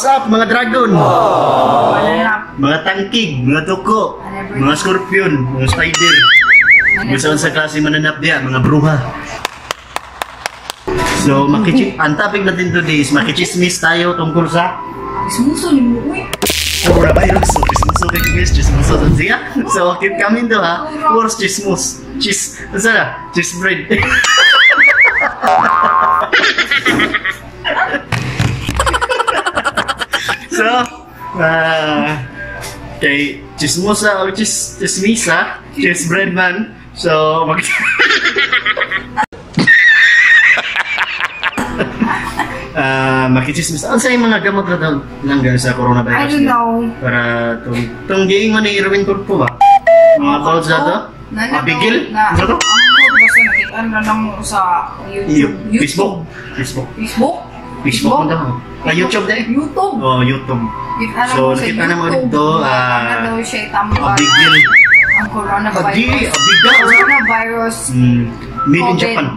up, mga dragon? Mananap. Mga tangkig, mga tuko, mga scorpion, mga spider. Gusto sa klase mananap diya, mga bruha. So, ang topic natin today is makichismis tayo tungkol sa Ismuso ni mo, uy. coronavirus. So, chismoso kayo guys, chismoso sa siya. So, keep coming to ha. Worst chismos. Cheese, ano na? Cheese bread. So, kay chismosa o chismisa, cheese bread man. So, mag makichismis. Ano sa mga gamot na daw lang sa coronavirus? I don't know. Para itong giingon ni Erwin Tulfo ba? Mga calls na to? Abigil? Na, Ano to? ang basta nakita na lang sa YouTube. Facebook. Facebook. Facebook? Facebook mo daw. Ah, YouTube na eh? YouTube. Oh, YouTube. Kita na So, mo sa nakita na mo YouTube. dito, Ano daw siya itambal. Abigil. Ang coronavirus. Adi, abiga. Coronavirus. Made in COVID, Japan.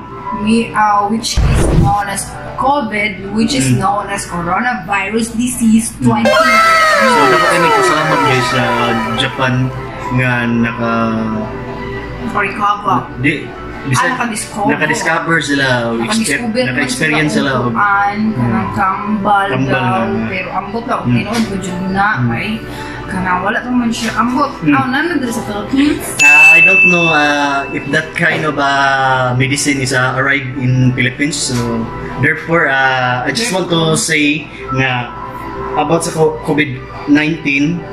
Which is known as COVID, which is known as coronavirus disease 20. So, dapat ay nagpasalamat guys sa Japan nga naka Recover. di Ah, nakadiscover. Nakadiscover sila, Nakadiscover naka-experience sila og kanang kambal Kambal daw, nga. pero ambot lang tinuod ko jud na kay kanang wala pa man siya ambot. Aw nana diri sa Philippines. I don't know if that kind of medicine is arrived in Philippines. So therefore, I just want to say nga about sa COVID-19,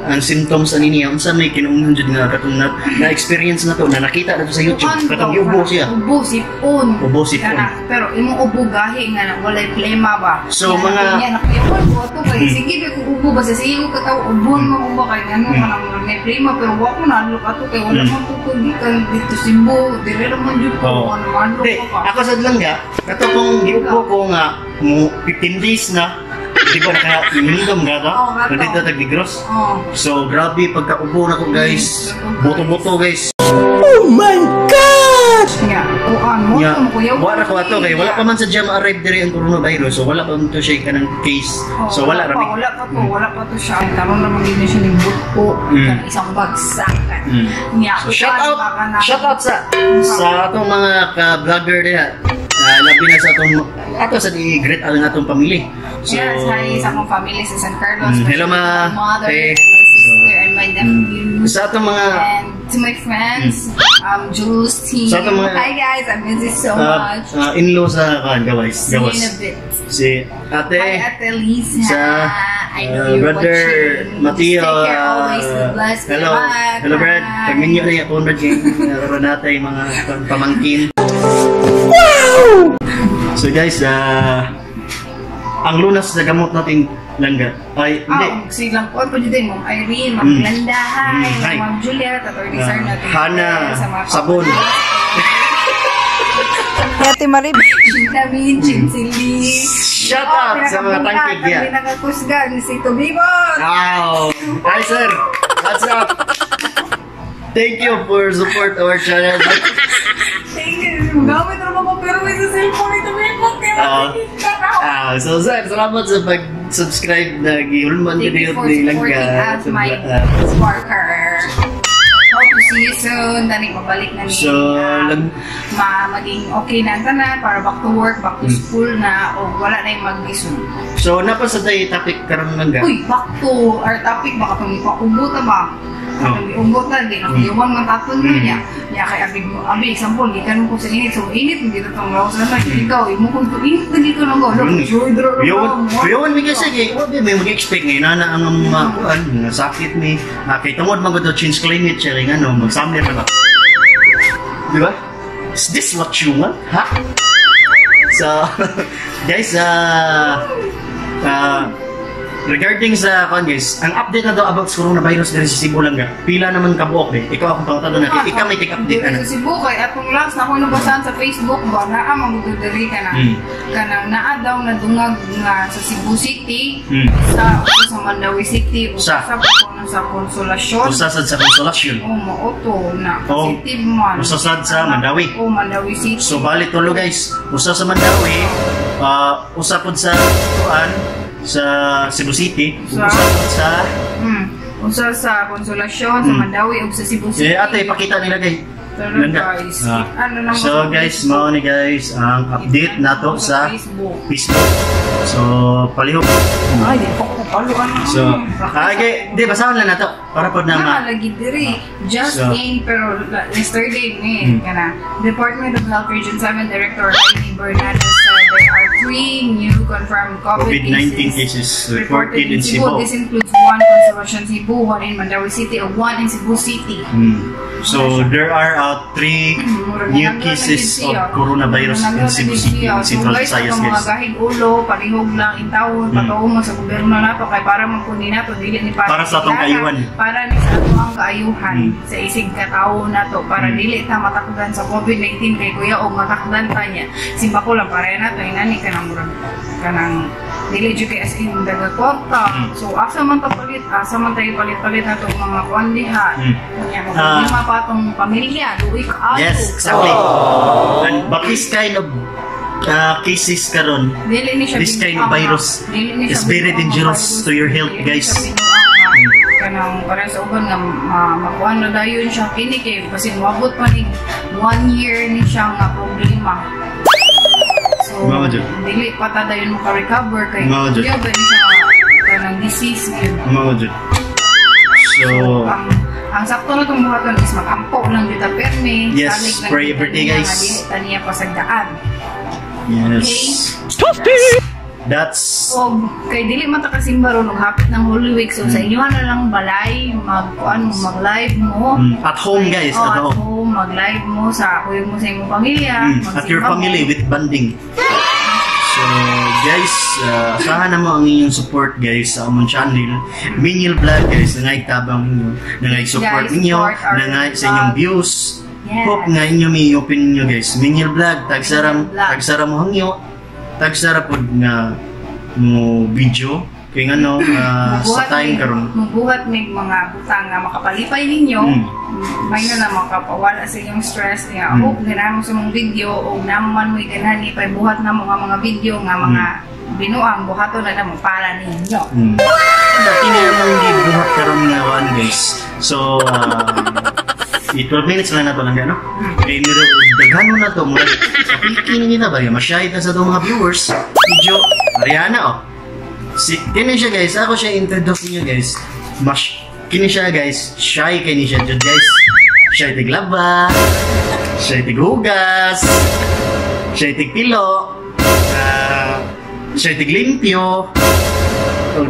ang symptoms ani niya unsa may kinuunhan jud nga katong na experience na to na nakita na to sa YouTube Kuan katong daw, giubo siya. Ubo sipon. Ubo, sipon. Kana, pero imong ubo gahi nga na walay plema ba. So, Nga, mga niya nakuyawan ko ato kay sige ba kung ubo basta sige ko kataw ubon mo ubo kay ngano kanang may plema pero wa ko nalok ato kay wala man ko ko gikan dito Cebu dire ra man jud ko Oo. ano manlok Di, ko pa. ako sad lang nga, kato kung giubo ko nga mo 15 days na, di ba naka-minimum nga to? Oo, nga to. Nandito tag Negros. Oh. So grabe pagkaubo na ko guys. Buto-buto guys. Nga, kuan mo Nya, to kuyaw. wala ko ato kay wala pa man sa jam arrive diri ang coronavirus. So wala pa man to siya kanang case. So wala pa, ra mi. wala pa to siya. Ang karon ra man gid siya ning buto kanang isang bagsakan. Nya, So shout kuan, out, baka na- shout out sa atong mga ka-vlogger diha. Labi na sa atong ato sa di-greet ang atong pamilya. So Yes, hi sa akong family sa San Carlos. Hello, ma. My mother, Hey. my sister, and my nephews. Sa atong mga And to my friends, Jules team. Sa atong mga Hi guys, I miss you so much. In-law sa kan gawas, See you gawas. in a bit. Si Ate, Hi, Ate Lisa. sa I know you're brother watching. Mateo. Take care always. God bless. Hello. Bye. Hello, Brad. Pagminyo na yung Conrad kay karon natin yung mga pamangkin. Wow! So guys, ang lunas sa gamot natin langga ay hindi. Ah, silang kuan po dito, Ma'am Irene, Ma'am Glenda, hi, Hi. Ma'am Juliet, Atty. Sarna, Hana, sa mga sabon. Ate Marie, Chintamin, Chinsili. Shout out sa mga tangkig niya. niya. Ang pinakakusgan, si Tubibot. Wow! Hi sir! What's up? Thank you for support our channel. Thank you. Gamit na ko pero may sa cellphone ni Tubibot. Kaya makikita na. So sir, salamat sa pag-subscribe na gihulman Thank you gid for ni supporting Langga. us, my sparker. Hope to see you soon. Dani, pabalik na ni. So, maging okay na ang tanan para back to work, back to school na, o wala na yung mag-isun. So, napa sa day topic karon Langga. Uy, back to our topic, baka itong ipaubo ta ba? Oh. Nag-iumbot na, di nakuyuwan man tapon niya. Niya kay abi mo, abi example, gikan mo ko sa init, so init hindi na tong lawas na ikaw, imo kung init na dito lang go. Sure, draw Kuyawan mi kasi kay wa may mag-expect ngayon na ang mga kuan, nga sakit mi. Kay tungod man gud change climate siya kay ngano, mag-summer na ba. Di ba? Is this what you want? Ha? So, guys, regarding sa kuan guys, ang update na daw about sa coronavirus diri sa Cebu lang ga. Pila naman kabuok eh. Ikaw akong pangutana na. Ikaw may take update Diri ana. sa Cebu kay atong last na ako nabasahan sa Facebook ba naa man gud diri kana. Kanang naa daw nadungag nga sa Cebu City, sa Mandaue City, o Sa? sa sa Consolacion. Usa sad sa Consolacion. O mao to na Oh, positive man. Usa sad sa Mandaue. O Mandaue City. So bali tulo guys, usa sa Mandaue, usa pud sa kuan sa Cebu City, usa sa Usa sa Consolacion, sa Mandaue ug sa Cebu City. Eh, ate, ipakita nila kay Pero Langga. Guys, Ah. ano naman So sa guys, Facebook. Mao ni guys ang update nato sa Facebook. Facebook. So, palihog. Ay, di pa ko paluan. So, okay, di basahon lang nato para pod na ma. Nakalagi diri. Just in, pero yesterday ni, kana, Department of Health Region 7 Director Jaime Bernardo said there are three new confirmed COVID COVID-19 cases reported in Cebu. This includes one Consolacion Cebu, one in Mandaue City, and one in Cebu City. So, there are three Murag new nangangalo na cases gid of siya. coronavirus in Nangangalo na Cebu gid City, siya. in Central So guys, Visayas, atong mga guys. gahig ulo, palihog lang intawon, patuo mo sa gobyerno nato kay para man kundi nato dili ni para Para sa atong ilana, kaayuhan. para ni sa ato ang kaayuhan sa isig katawo nato para dili ta matakdan sa COVID-19 kay kuya og matakdan ta niya. Simba ko lang para nato inani kanang murag kanang dili jud kay as in daga kwarta. So asa man ta palit, asa man tayo palit-palit nato mga kuan diha. Nya problema pa atong pamilya, luoy kaayo. Yes, exactly. And but this kind of cases karon, Dili ni siya this kind of binuang virus dili ni siya is very binuang nga dangerous virus. To your health, Dili ni guys. siya binuang nga kanang parang sa uban nga makuan na dayon siya kini kay basin moabot pa ni one year ni siya nga problema. So, Mao jud. dili pa ta dayon maka-recover kay Mao jud. kuya ba ni siya kanang disease gyud. Mao jud. So, Ang sakto na itong buhaton is mag-ampo lang jud ta permi. Yes, Salig lang pray jud ta every day, niya guys. nga dili ta niya pasagdaan. Yes. That's Og kay dili man ta kasimba ron og hapit ng Holy Week, so sa inyo na lang balay magkuan mo, mag-live mo. At home, guys, Oh, at at home. home mag-live mo sa kuyog mo sa imong pamilya, At your magsimba mo. Family with bonding. So, guys, asahan na mo ang inyong support, guys, sa among channel. Minyil Vlog, guys, nangay tabang ninyo, nangay support Guys, ninyo, support our nangay sa inyong vlog. Views. Yes. Hope nga inyo may open ninyo, guys. Minyil Vlog, tagsara, Minyil Vlog. Tagsara mo hangyo, tagsara pod nga mo video. Kaya nga no, sa Mubuhat time karon. Mubuhat mig mga butang nga makapalipay ninyo. May na na makapawala sa inyong stress nga hope ganahan mo sa mong video o naman mo ganahan ni buhat na mo nga mga video nga mga binuang buhaton na namo para ninyo. Kini among gibuhat karon nga one, guys. So, 12 minutes lang na to lang, ano? Kay miro daghan mo na to mura sa piki ni kita ba masyay ta sa atong mga viewers. Medyo Ariana oh. Si kini siya, guys, ako siya introduce niyo, guys. Mas kini siya, guys, shy kini siya jud, guys. Shy tiglaba, shy tighugas, shy tigpilo, shy tiglimpyo. Oh,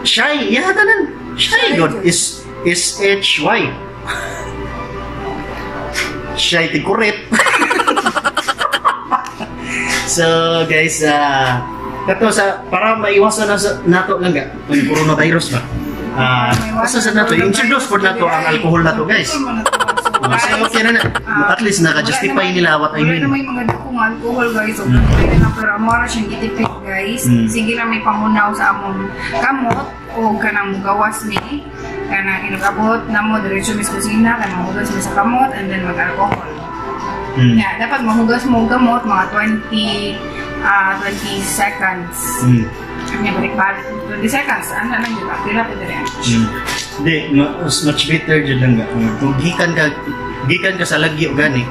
shy, yeah, tanan. Shy, Shy god jud. Is S H Y. Shy tigkurit. So guys, kato sa para maiwasan na sa nato lang ga ang coronavirus ba. Ah, basta sa nato introduce po nato ang alcohol nato, guys. Oh, so okay na na. At least naka-justify nila what I Wala mean. na may mga dako nga alcohol, guys. So, na lang pero amo ra siyang gitipid, guys. Sige lang may pangunaw sa among kamot o kanang mugawas ni kanang inugabot namo diretso mis kusina kay mahugas mi sa kamot and then mag-alcohol. Yeah, dapat mahugas mo gamot mga 20 20 seconds. Nya balik-balik 20 seconds ana lang jud pila pa diri. Di, much better jud lang ga. Kung gikan ka sa lagyo gani,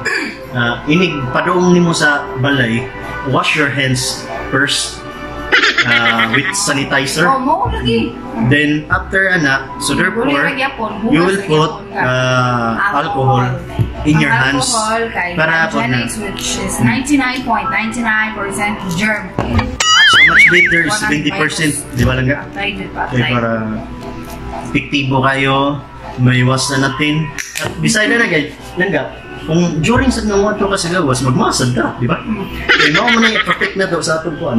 inig paduong nimo sa balay, wash your hands first with sanitizer. Oh, mo lagi. Then after ana, so therefore, Huli ra gyapon, hugas you will ra put gyapon ka. Alcohol in your Ang hands alcohol kay para po na. hygienics, which is 99.99% germ. So much better is 20%, di ba lang ga? Patay jud Kaya patay. para epektibo kayo, maiwasan natin. At beside na na guys, langga, kung during sa nga ka sa gawas, magmasad ka, di ba? Kaya mao man na i-protect na to sa atong kuan.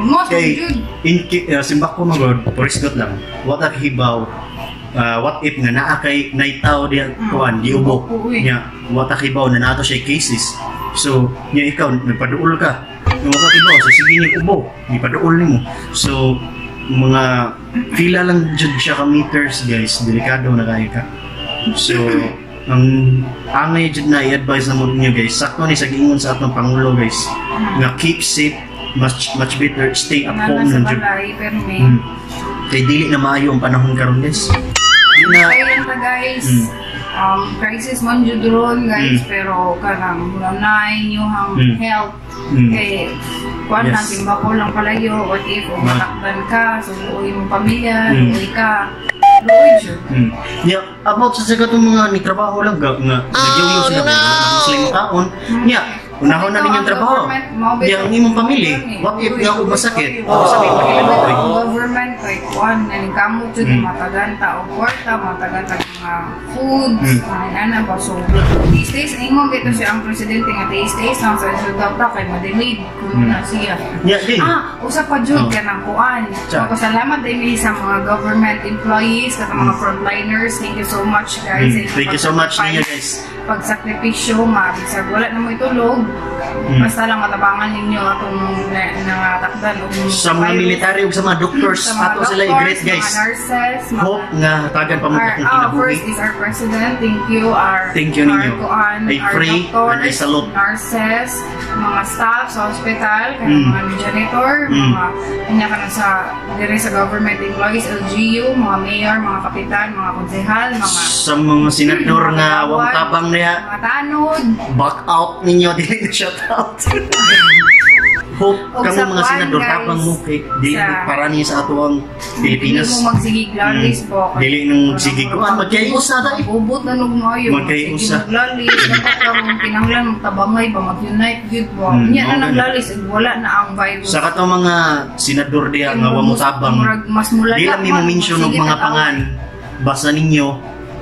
Most Kay, jud. In, simbak ko magod, purisgot lang, what if hibaw, what if nga naa kay naitaw diya kuan, giubo. Uy. Nya, what if hibaw na nato siya cases. So, nya ikaw, nagpaduol ka. Nga wa ka hibaw, so sige niya ubo, gipaduol nimo. So, mga pila lang jud siya ka meters, guys, delikado na kayo ka. So, ang angay jud na i-advise na mo ninyo, guys, sakto ni sa giingon sa atong pangulo, guys, nga keep safe Much much better stay at Na home nasa lang jud. Balay, pero may Kay dili na maayo ang panahon karon, guys. Di na Kaya lang ta, guys. Crisis man jud ron, guys, pero kanang na inyong health kay kuan na timbako lang palayo. What if o matakdan ka, so luoy mong pamilya, luoy ka, luoy jud. Yeah, about sa katong mga ni trabaho lang ga, nga nagyuyo sila, no, sila makaon. Yeah, unahon na ninyong trabaho. Yeah, ang imong pamilya, what if nga ako masakit? O sabi mo nila Ang government kay kuan naning kamot jud, matagan ta og kwarta, matagan ta mga foods, mga ana ba. So tiis-tiis, ingon gito siya ang presidente nga tiis-tiis lang sa syudad ta kay ma-delayed kuno na siya. Yeah, di. Ah, usa pa jud kanang kuan. Magpasalamat din mi sa mga government employees, sa mga frontliners. Thank you so much, guys. Sa inyong Thank you so much ninyo, pag-sacrifice, guys. pagsakripisyo nga bisag wala na mo itulog. Basta lang matabangan ninyo atong nangatakdan og Sa mga virus. Military ug sa mga doctors, Sa mga ato sila doctors, i-greet, guys. mga nurses, mga Hope nga hatagan pa mo our, akong oh, kinabuhi. First is our president. Thank you. Our, Thank you ninyo. Our, kuan, I our pray doctors, and I salute. Nurses, mga staff sa hospital, kanang mga janitor, mga kanya ka na sa dire sa government employees, LGU, mga mayor, mga kapitan, mga konsehal, mga Sa mga senador nga wang tabang niya, mga tanod. Back out ninyo, dili na shout out. Hope Og kamo sa mga kuan, senador, guys, tabang mo kay dili para niya sa ato ang Pilipinas. Dili mo magsigig lalis po. Dili nang sige kuan, magkayusa ta eh. Ubot na nung maayo. Magkayusa. Sige maglalis. Dapat karon kinahanglan magtabangay ba, mag-unite gyud ba. Unya na Okay. naglalis, wala na ang virus. Sa katong mga senador diha nga wa mo tabang, Murag mas mulala di lang nimo man, mention og sige mga tag-away. pangan. Basta ninyo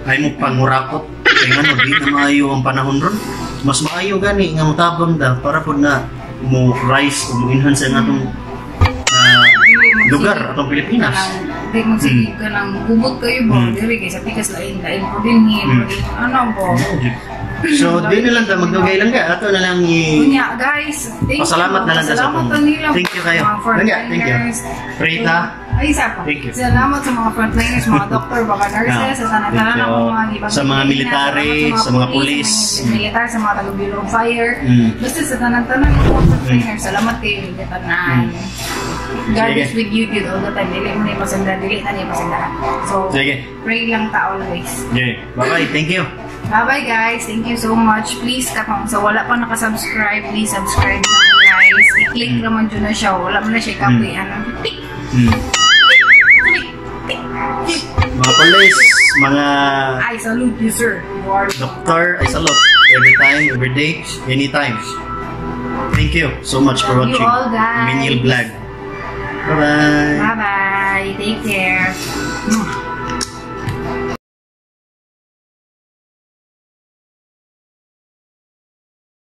ay mo pangurakot. Kay ngano di na maayo ang panahon ron. Mas maayo gani nga motabang da para pud na mo rise o mo enhance ang atong Dili magsigig lugar, atong Pilipinas. Di magsigig ka ng gubot kayo ba, diri kay sa tikas lain lain po din ano ba. So, di na lang ta magdugay lang ka. Ato na lang i Unya, guys, thank Pasalamat you. na lang ta sa Pasalamat atong- na nila. Thank you kayo. Mga Langga, thank you. frontliners. Pray ta. Ay, isa pa. Thank you. Salamat sa mga frontliners, mga doktor, mga nurses, sa tanan-tanan Thank ng you. mga ibang Sa mga Pilipinas. military, Salamat sa mga pulis. sa mga militar, sa mga taga Bureau of Fire. Basta sa tanan-tanan ng mga frontliners, salamat kayo ninyo tanan. God Sige. is with you good all the time. Dili mo na ipasanda, dili na niya pasanda. So, Sige. Pray lang ta always. Yeah. Bye-bye. Thank you. Bye-bye, guys. Thank you so much. Please, katong sa wala pa nakasubscribe, please subscribe na, guys. I-click naman dyan na siya. Wala man na siya kapoy. Ano? Tick! Click! Tick! Tick! Mga police, mga I salute you, sir. You are doktor, I salute. Every time, every day, anytime. Thank you so much for Love you watching all, guys. Miniel Vlog. Bye-bye. Bye-bye. Take care. Mwah.